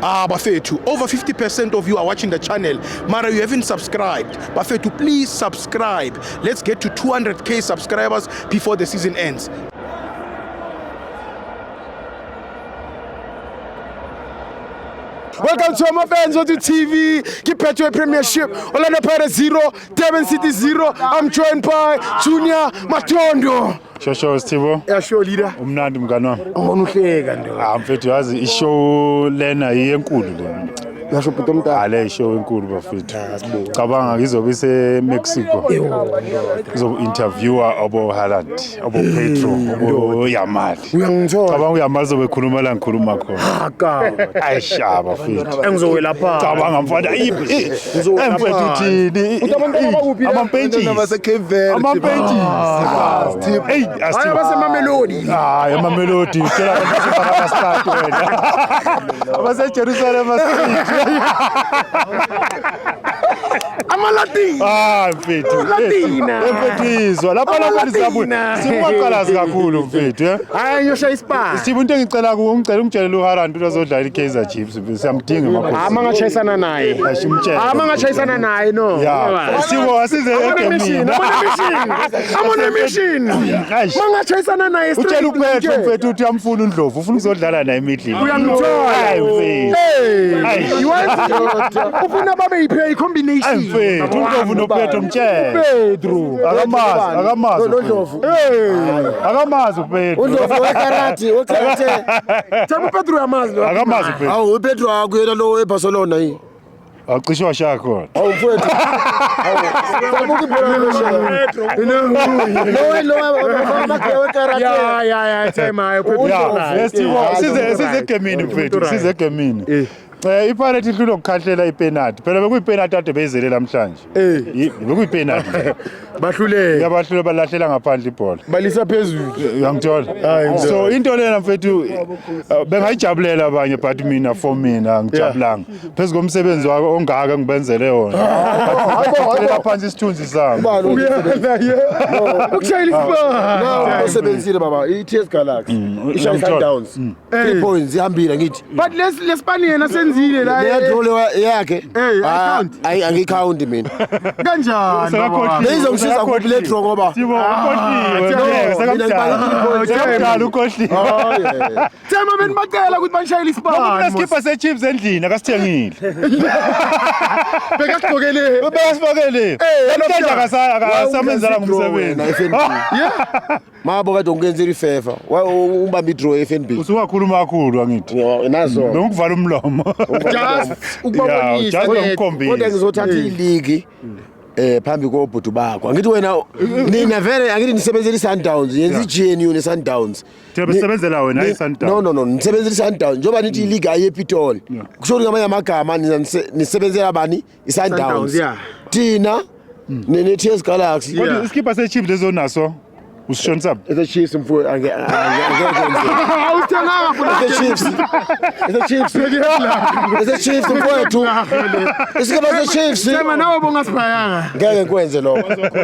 Ah, Bafethu, over 50% of you are watching the channel. Mara, you haven't subscribed. Bafethu, please subscribe. Let's get to 200K subscribers before the season ends. Welcome to my fans on the TV. Keep Betway Premiership. Orlando Pirates 0, Durban City 0. I'm joined by Junior Matondo. Shosho Sithibo, Yeah, sure leader. umnandi mngani wami. Ngibona uhleka ndo. Ah mfethu yazi ishow lena iyenkulu lena. Yasho bhuti omdala. Ah le ishow enkulu bafethu. Cabanga ngizobe ise Mexico. Ngizobe interviewer abo Haaland, abo Pedro, abo Yamal. Uyangithola. Cabanga uYamal zobe khuluma la ngikhuluma khona. Haka. Ayisha bafethu. Engizowela pha. Cabanga mfana Ngizowela mfethu phansi. uthini? Uthi abantwana bakuphi la? Amampentshisi. Cape Verde. Amampentshisi. Hey, Hayi asithibo. abasemamelodi. Hayi amamelodi utshela abantu baseBarabastad wena. AbaseJerusalem street. Amalatin. Ah mfethu. Latina. Eh, Mfethu izwa lapha lapha Latina. sizabuya. Singaqalazi kakhulu mfethu eh. Hayi ngiyoshaya ispa. Sibu into engicela kuwe ungicela ungitshele uHaaland uzodlala iKaizer Chiefs mfethu siyamdinga Ama makhosi. ngachayisana naye. Ashimtshele. Ama ngachayisana naye no. Yeah. Sibo asize I'm on a mission. egemini. I'm on a mission. I'm on a mission. Eish. Mangachayisana naye Utshela straight uPetro nje. mfethu uthi uyamfuna uNdlovu ufuna ukuzodlala naye emidlini. Uyangithola. Hayi mfethu. Hey, Eish. you want ufuna babe yiphe combination. Hayi mfethu uNdlovu noPetro mtshele. Pedro. Akamazi, akamazi. Lo Ndlovu. Hey, Akamazi uPetro. uNdlovu wekarate, wekarate. Themba uPedro uyamazi lo. Akamazi uPetro. Awu uPedro akuyena lo eBarcelona yini? Acishe washaya khona. Awu mfowethu. Awu. Sabuka ibhola loshaya. Lo lo wekarate. Ya ya ya Themba hayi uPedro. Yeah, right. yes, Timo, Yeah, size right. size egemini mfethu, Right. size egemini. Eh iPirates ihlulwe ukukhahlela ipenalty. Phela bekuyipenalty ade beyizele namhlanje. Eh. Bekuyipenalty. Bahluleke. Yabahlule balahlela ngaphandle ibhola. Balisa phezulu. Uyangithola? So into lena mfethu bengayijabulela abanye but mina for mina ngijabulanga. Phezu komsebenzi wako ongaka ngibenzele wona. But phansi isithunzi sami. Ubani lo? Ukushayela ispa. No, usebenzile baba. I-TS Galaxy. Ishaya Uyangithola? Sundowns. 3 points ihambile ngithi. But les lesipani yena senzile la. Leya draw leyo yakhe. Eh, Ah, ayikhawunti. Ayi angikhounti mina. Kanjani? baba? Beyizongisiza kuphi le draw ngoba? Timo ukhohliwe. No, Ngeke, mina sekamdala. ngibala Sekamdala ukhohliwe. Oh yeah. Themba benibacela ukuthi banishayele isipani. Kuneskipa se-Chiefs endlini akasithengile. Bekasigqokele. Bekasifakele. Namhlanje akasamenzela ngumsebenzi. FNB. Mabo kade ungenzela ifeva. Ubamba idraw FNB. Usuwakhuluma kakhulu angithi. Nazo. Bengukuvala umlomo. Just Yeah, ukubabonisa. just Kodwa ukukhombisa. ngizothatha iligi phambi kobhudu bakho. Angithi wena nina vele angithi nisebenzela iSundowns, yenza iGNU neSundowns. Thina besebenzela wena hayi Sundowns. No no no, nisebenzela iSundowns. Njengoba nithi iligi ayePitoli. Kusho ukuthi ngamanye amagama nina nisebenzela bani? Sundowns, iSundowns. yeah. Thina ne TS Galaxy. Kodwa iskipa se-Chiefs lezo naso usishonisa Ese Chiefs mfo angeke kwenze. Awuthenganga futhi. Ese Chiefs. Ese Chiefs. Ese Chiefs mfowethu. Isikaba se Chiefs. Themba nawe bongasibhayanga. Ngeke ngikwenze lokho.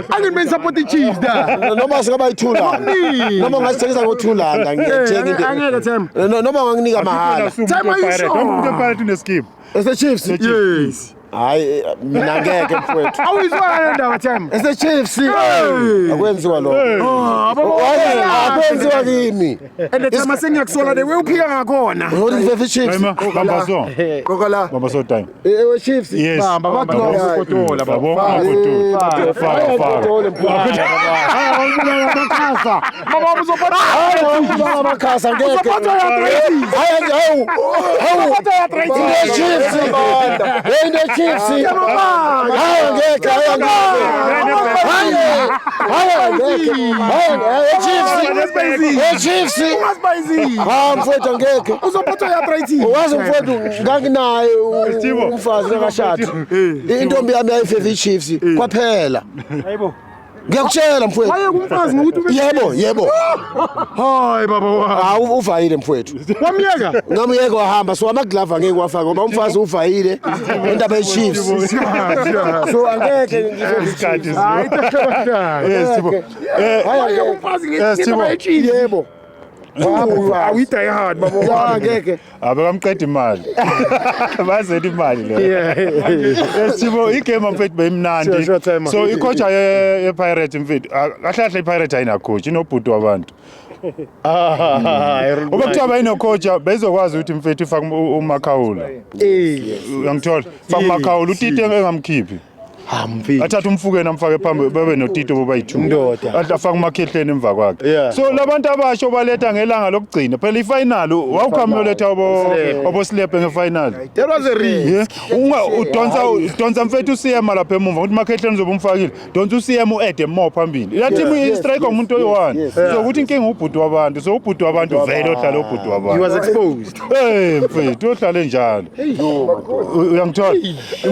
Angithi benisupport i-Chiefs da. Noma singaba yi-2 Nini? Noma ungasithengisa ngo-2 rand angiyathenga into. Angeke Themba. Noma unganginika mahhala. Themba, you sure? Umuntu wePirates uneskipa. Ese Chiefs. Yes. Hayi mina ngeke mfowethu. Awuyizwa le ndaba Themba. Ese Chiefs. Akwenziwa lokho. Oh, Hayi, Akwenziwa kimi. And Themba sengiyakusola le way uphika ngakhona. Uzothi ngifefe Chiefs. Timer, bamba so. Kokola. Bamba so time. Ewe Chiefs. Yes. Bamba bamba ukotola Yabo, ukotola. Faka, faka. baba. Baba uzophatha Hayi amakhasa ngeke. uzophatha arthritis. Hayi hawu. Hawu. Uzophatha arthritis. Into Chiefs. Into Chiefs. Hayi ngeke, hayi ngeke. Hayi. Hayi ngeke. Hayi Chiefs. Ungasibhayizisi. Chiefs. Ungasibhayizisi. Ha mfowethu angeke. Uzophathwa arthritis. Wazi mfowethu nganginaye Sithibo. umfazi ngakashadi. Intombi yami yayifefe iChiefs kwaphela. Hayibo. Ngiyakutshela mfowethu. Waye kumfazi ngokuthi ube Yebo, yebo. Hayi baba wami. Hawu uvayile mfowethu. Wamyeka. Ngamuyeke wahamba so amaglove angeke wafaka ngoba umfazi uvayile indaba yeChiefs. So angeke ngifefe Isikhathi Hayi Sipho. tahlaba. Yes, Sipho. Hayi Waye angeke. kumfazi Yes, ngendaba Sipho. ye-Chiefs. Yebo. Awu die hard baba. Ya ngeke. Abekamqeda imali. Bazela imali le. Yeah. Sithibo igame mfethu beyimnandi. Sure, sure, timer. So icoach ye Pirate mfethu kahle kahle iPirate ayina coach inobhuti wabantu. Ah, Uma kuthiwa bayino coach bezokwazi ukuthi mfethu ifake uMakhawula. Eh. Uyangithola? Faka uMakhawula uTito engamkhiphi. Ha mfethu. Athathe uMfukeni amfake phambi babe noTito bobayi-2. Ndoda. Afake uMakhehleni emva kwakhe. Yeah. So labantu abasha obaletha ngelanga lokugcina phela ifinal wawukhama uyoletha obo Slepe ngefinal. That was a risk. Yeah. Unga udonsa mfethu uCM lapha emuva ukuthi Makhehleni uzobe umfakile. Donsa uCM uede more phambili. La team Yes, i-striker yes, umuntu oyi-one. yes. So ukuthi inkinga ubhuti wabantu. So ubhuti wabantu vele ohlala ubhuti He wabantu. was exposed. Hey mfethu uyohlala njalo. Uyangithola?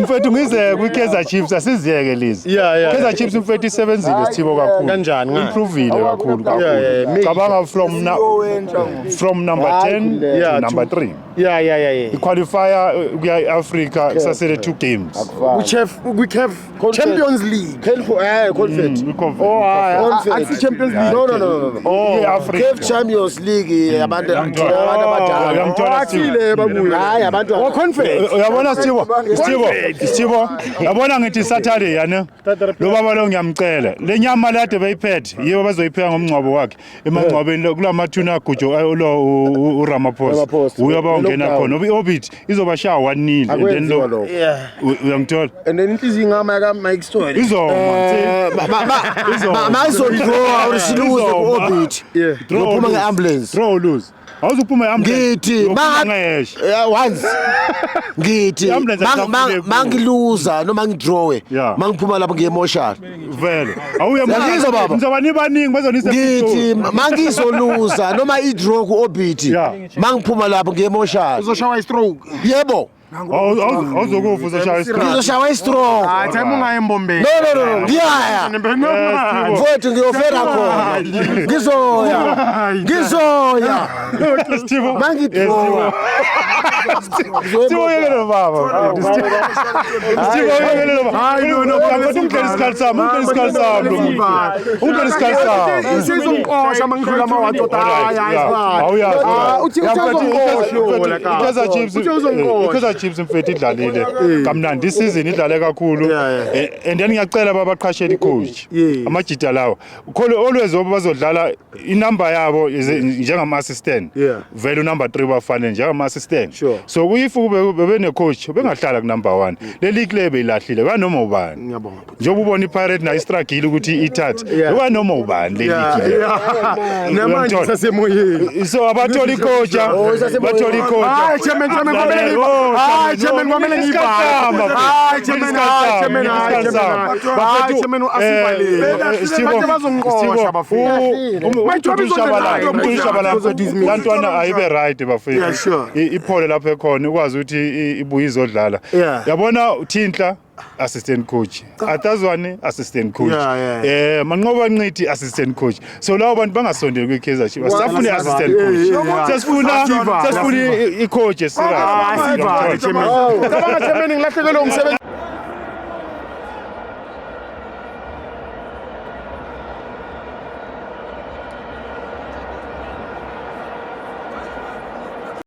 Mfethu ngize kwi-Kaizer Chiefs asiziyeke lezi. Yeah. Kaizer Chiefs mfethu isebenzile Sithibo kakhulu. Kanjani, ngani? Improvile kakhulu kakhulu. Yeah, Cabanga from number 10 Yeah, to number 3. Yeah. Iqualifier kuya e-Africa kusasele two games. Kwi-CAF kwi-CAF Champions League. Confed. Oh, hayi, Confed. akusi Champions League. No. Oh. I-Africa. CAF Champions League abantu Uyangithola. abantu abadala. Uyangithola Athile Sithibo. babuye. Hayi abantu Oh, Confed. Uyabona Sithibo, Sithibo, Sithibo, yabona ngithi Saturday yani. Lo baba lo ngiyamcela. Le nyama lade beyiphethe, yibo bazoyipheka ngomngcwabo wakhe. Emangcwabeni kulamathuna agujo lo uRamaphosa. Ramaphosa. Uye abawungena Lockdown. khona. Orbit izobashaya 1-0 and then Akwenziwa lo lokho. Yeah. Uyangithola? And then inhliziyo ingama yaka Mike Story. Izoma. Mayizodraw or siluze ku-orbit. Yeah. Ngiyophuma nge-ambulance. Draw or lose. Awuzuphuma i-ambulance. Ngithi Uyophuma ngeheshe. Yeah, once ngithi I-ambulance ayisafune kuwe. mangiluza noma ngidrawe Yeah. mangiphuma lapho ngiye emoshari Vele. Awuye Uyangizwa baba? Nizoba nibaningi bazonisa ngithi mangizoluza noma i-draw ku-orbit Yeah. mangiphuma lapho ngiye emoshari Uzoshawa i-stroke. Yebo. Awuzokufa uzoshaya istroke. Ngizoshawa i-stroke. Ah, time ungaye embombeni. No, ngiyaya mfowethu, ngiyofela khona, ngizoya, ngizoya Sithibo. mangidrawa. Sithibo yekele baba. Sithibo yekele baba. Hayi, no, Kodwa ungidlela isikhathi sami, ungidlela isikhathi sami lo muntu. Ungidlela isikhathi sami. Isizomqosha mangidlula ama-water. Alright, yeah. Awuyazi, alright. Uthi Yeah, mfethu, uzomqosha. i-Kaizer Chiefs Uthi uzomqosha. i-Kaizer Chiefs mfethu idlalile kamnandi isizini, idlale kakhulu. Yeah, And then ngiyacela babaqhashele icoach amajita lawa khona always oba bazodlala inumber yabo njengama-assistant. Yeah. Vele unumber 3 bafanele njengama-assistant. Sure. So if kube bebene-coach bengahlala kunumber 1 le league le beyilahlile kanoma ubani. Ngiyabonga. Njengoba ubona iPirate nayo istruggle ukuthi ithathe kanoma ubani le league le. Namanje Uyangithola? sasemoyeni. So abathola icoach, Oh, isasemoyeni. bathola icoach. Hayi chairman, chairman, kwamele Oh, hayi chairman, kwamele ngiyibhale. Hayi chairman, hayi chairman, hayi chairman. Hayi chairman, asivalile. Manje bazongiqosha bafethu. Lantwana ayibe right bafethu. Yeah, sure. Iphole lapho ekhona ukwazi ukuthi ibuye izodlala. Yabona uThintla assistant coach, Atazwane assistant coach, Yeah, Manqoba Nqithi assistant coach. So labo bantu bangasondeli kwi-Kaizer Chiefs. Safuna i-assistant coach. Sesifuna Asivale. sesifuna i-coach eserious. Asivale chairman. Cabanga chairman ngilahlekelwe umsebenzi.